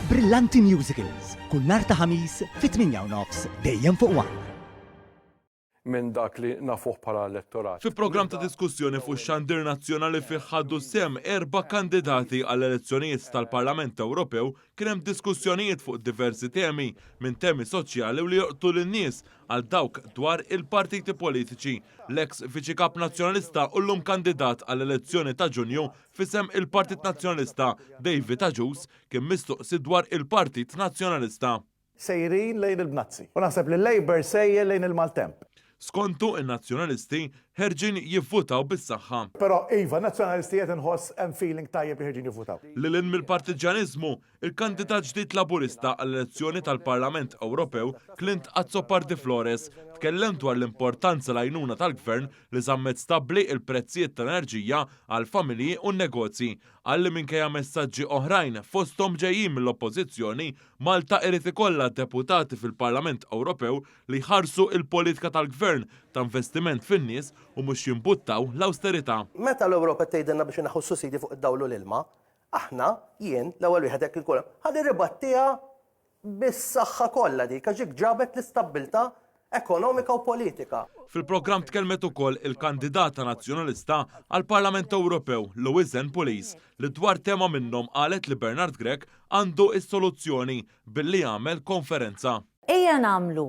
Brillanti Musicals, kull nhar ta' Ħamis fit-8 u nofs dejjem fuq One. minn dak li nafuh bħala elettorat. Fi programm ta' diskussjoni fuq ix-xandir nazzjonali fih ħadu sehem erba' kandidati għall-elezzjonijiet tal-Parlament Ewropew kien hemm diskussjonijiet fuq diversi temi, minn temi soċjali u li jolqtu lin-nies għal dawk dwar il-partiti politiċi. L-eks Viċi Kap Nazzjonalista u llum kandidat għall-elezzjoni ta' Ġunju f'isem il-Partit Nazzjonalista, David Agius, kien mistoqsi dwar il-Partit Nazzjonalista. Sejrin lejn il-bnazzi. U naħseb li l-Labour sejjer lejn il-maltemp. Skontu, in-Nazzjonalisti ħerġin jivvutaw bis-saħħa. Però iva, Nazzjonalisti qed inħoss hemm feeling tajjeb li ħerġin jivvutaw. Lil hinn mill-partiġġjaniżmu, il-kandidat ġdid Laburista għall-elezzjoni tal-Parlament Ewropew, Clint Azzopardi Flores, tkellem dwar l-importanza l-għajnuna tal-Gvern li żammet stabbli l-prezzijiet tal-enerġija għall-familji u n-negozji. Qal li minkejja messaġġi oħrajn, fosthom ġejjin mill-Oppożizzjoni, Malta irid ikollha deputati fil-Parlament Ewropew li jħarsu l-politika tal-Gvern ta' investiment fin-nies u mhux jimbuttaw l-awsterità. Meta l-Ewropa qed tgħidilna biex inneħħu s-sussidji fuq id-dawl u l-ilma, aħna, jien, l-ewwel wieħed jekk inkun hemm, ħa nirribattiha bis-saħħa kollha dik għax dik ġabet l-istabbiltà ekonomika u politika. Fil-programm tkellmet ukoll il-kandidata Nazzjonalista għall-Parlament Ewropew, Louise-Anne Pulis, li dwar tema minnhom qalet li Bernard Grech għandu s-soluzzjoni billi jagħmel konferenza. Ejja nagħmlu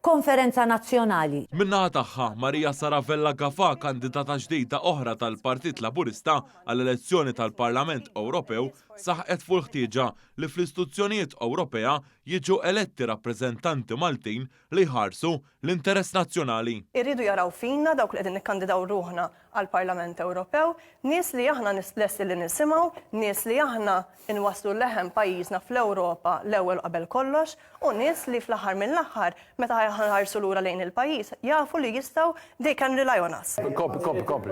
konferenza nazzjonali. Min-naħa tagħha, Maria Sara Vella Gafà, kandidata ġdida oħra tal-Partit Laburista għall-elezzjoni tal-Parlament Ewropew, saħqet fuq il-ħtieġa li fl-istituzzjonijiet Ewropea jiġu eletti rappreżentanti Maltin li jħarsu l-interess nazzjonali. Iridu jaraw fina, dawk li qegħdin nikkandidaw ruħna għall-Parlament Ewropew, nies li aħna lesti li nisimgħu, nies li aħna nwasslu leħen pajjiżna fl-Ewropa l-ewwel u qabel kollox, u nies li fl-aħħar mill-aħħar, meta ħa jħarsu lura lejn il-pajjiż, jafu li jistgħu, they can rely on us. Kompli, kompli, kompli.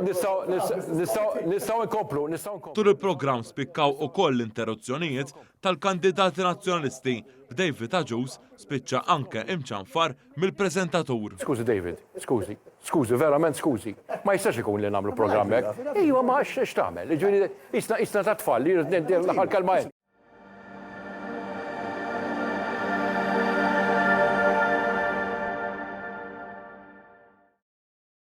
Nistgħu nkomplu, nistgħu nkomplu. Tul il-programm spikkaw ukoll l-interruzzjonijiet tal-kandidati Nazzjonalisti, b'David Agius spiċċa anke imċanfar mill-preżentatur. Skużi David, skużi, skużi, verament skużi. Ma jistax ikun li nagħmlu programm hekk. Iva, ma x'tagħmel? Jiġifieri qisna qisna ta' tfal li jrid l-aħħar kelma jien.